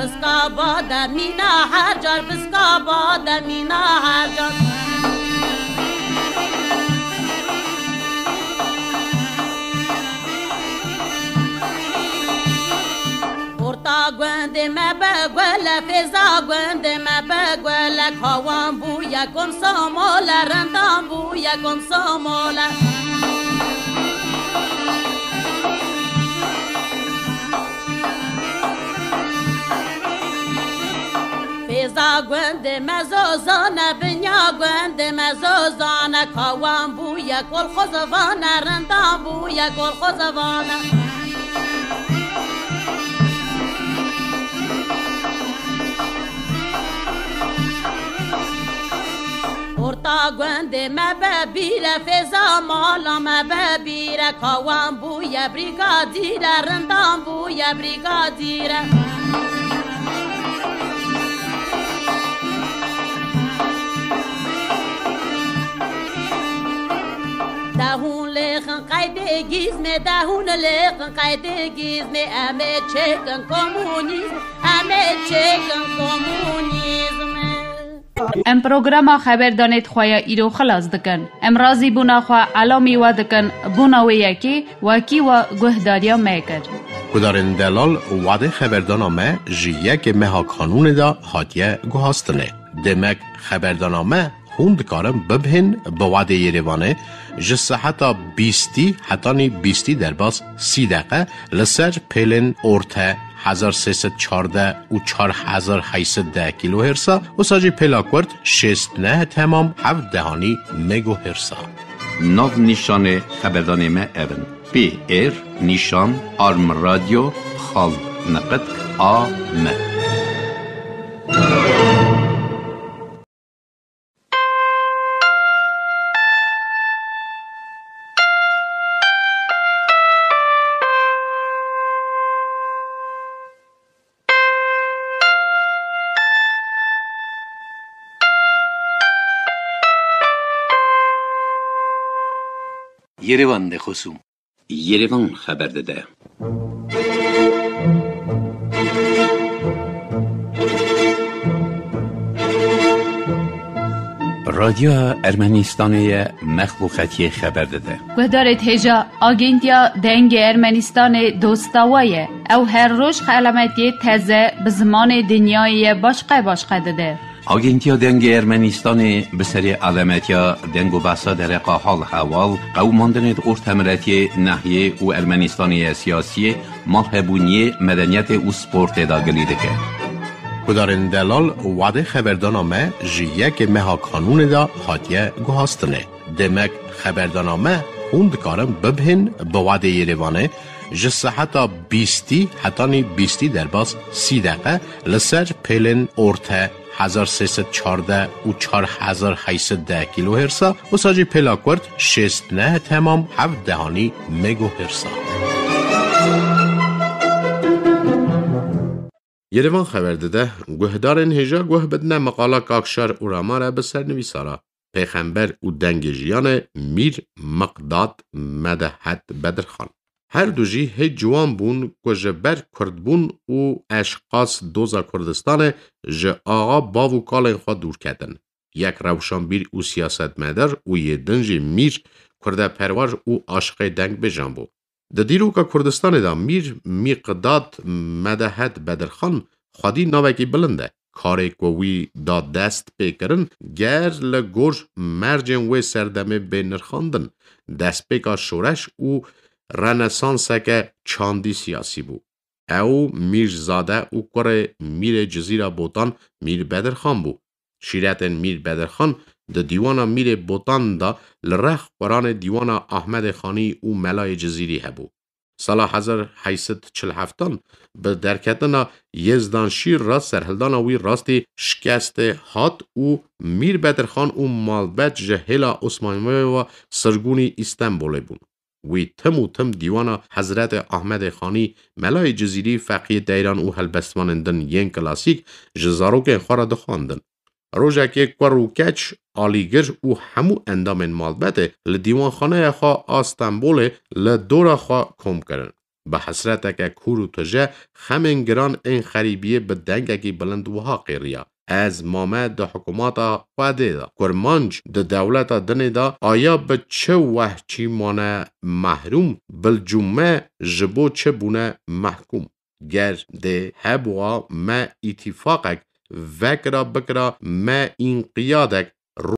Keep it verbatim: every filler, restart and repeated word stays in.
Biskaba de mîna her car, biskaba de mîna her car. Orta gundê me be gule, fêza gundê me be gule, kawan bûye komsomole, rindan bûye komsomole. Fêza gundê me zozane, binya gundê me zozane, kawan bûye kolxozvane, rindan bûye kolxozvane. Orta gundê me be bîre, fêza mala me be bîre, kawan bûye brîgadîre, rindan bûye brîgadîre. Dehûn lêxin qeydê gîzmê, dehûn lêxin qeydê gîzmê, em ê çêkin komûnîzm, em ê çêkin komûnîzm. Em programa xeberdanê xwe ya îro xilas dikin. Em razîbûna xwe elamî we dikin, bona wê yekê wekî we guhdariya me kir. Guhdarên delal, wadê xeberdana me ji yekê meha Kanûnê de hatiye guhastinê. Demek xeberdana me hûn dikarin bibihên bi wadê Yerêvanê ji seheta bîstî hetanî bîstî derbas sî deqe li ser pêlên orte hezar sê sed çardeh û çar hezar heyt sed deh kîlohêrsa, wisa jî pêla kurt şêst neh temam heft dehanî megohêrsa. Nav nîşanê xeberdanê me ev in: P R nîşan arm radyo xal niqitk A M. Yerevan de xosûm. Yerevan xeber dide. Radyoya Ermenistanê ye mexluqetiyê xeber dide. Guhdarêt hêja Agentiya Dengê Ermenistanê dosta we ye. Ew her roj xelametiyê teze bi zimanê dinyayê ye başqe başqe dide. Agentiya Dengê Ermenistanê bi serê alemetiya deng û behsa dereqa hal hewal, qewimandinê di ortemiletiyê, nehiyê û Ermenistanê ye siyasiyê, malhebûniyê, medeniyetê û sportê de gilî dike. Guhdarên delal, wadê xeberdana me ji yekê meha Kanûnê de hatiye guhastinê. Demek xeberdana me hûn dikarin bibihên bi wadê Yerêvanê ji seheta bîstî hetanî bîstî derbas sî deqe li ser pêlên orte hezar sê sed çardeh û çar hezar heyt sed deh kîlohêrsa, wisa jî pêla kurt şêst neh temam heft dehanî megohêrsa. Yerevan xeber dide, guhdarên hêja guh bidine meqala Kakşar Uramare bi sernivîsara Pêxember û Dengê Jiyanê Mîr Miqdad Medehet Bedirxan. Her du jî hê ciwan bûn ku ji ber kurdbûn û eşqas doza Kurdistanê ji axa bav û kalên xwe dûr ketin. Yek rewşanbîr û siyasetmedar û yê din jî mîr, kurdeperwer û aşiqê dengbêjan bû. Di dîroka Kurdistanê de Mîr Mîqdad Medehet Bedirxan xwedî navekî bilind e. Karê ku wî da dest pê kirin, ger li gor mercên wê serdemê bê nirxandin, destpêka şoreş û renesanseke çandî siyasî bû. Ew Mîrzade û kurê Mîrê Cizîra Botan Mîr Bedirxan bû. Şîretên Mîr Bedirxan di dîwana Mîrê Botan de li rex xuranê dîwana Ahmedê Xanî û Melayê Cizîrî hebû. Sala hezar heyt sed çil heftan bi derketina Yezdanşîr re serhildana wî rastî şikestê hat û Mîr Bedirxan û malbet ji hêla Osmaniyewa sirgûnî Îstenbolê bûn. Wî tim û tim dîwana Hezretê Ahmedê Xanî, Melayê Cizîrî, Feqiyê Deyran û helbestvanên din yên klasîk ji zarokên xwe re dixwendin. Rojekê kur û keç, alîgir û hemû endamên malbetê li dîwanxaneya xwe a Stenbolê li dora xwe kom kirin. Bi hesreteke kûr û tije xemên giran ên xerîbiyê bi dengekî bilind wiha qêriya: Ez mame di hikûmata Xwedê de. Kurmanc di dewleta dinê de aya bi çi wehçî mane mehrûm, bilcûme ji bo çi bûne mehkûm. Ger dê hebûa me îtîfaqek vekira bikira me înqiyadek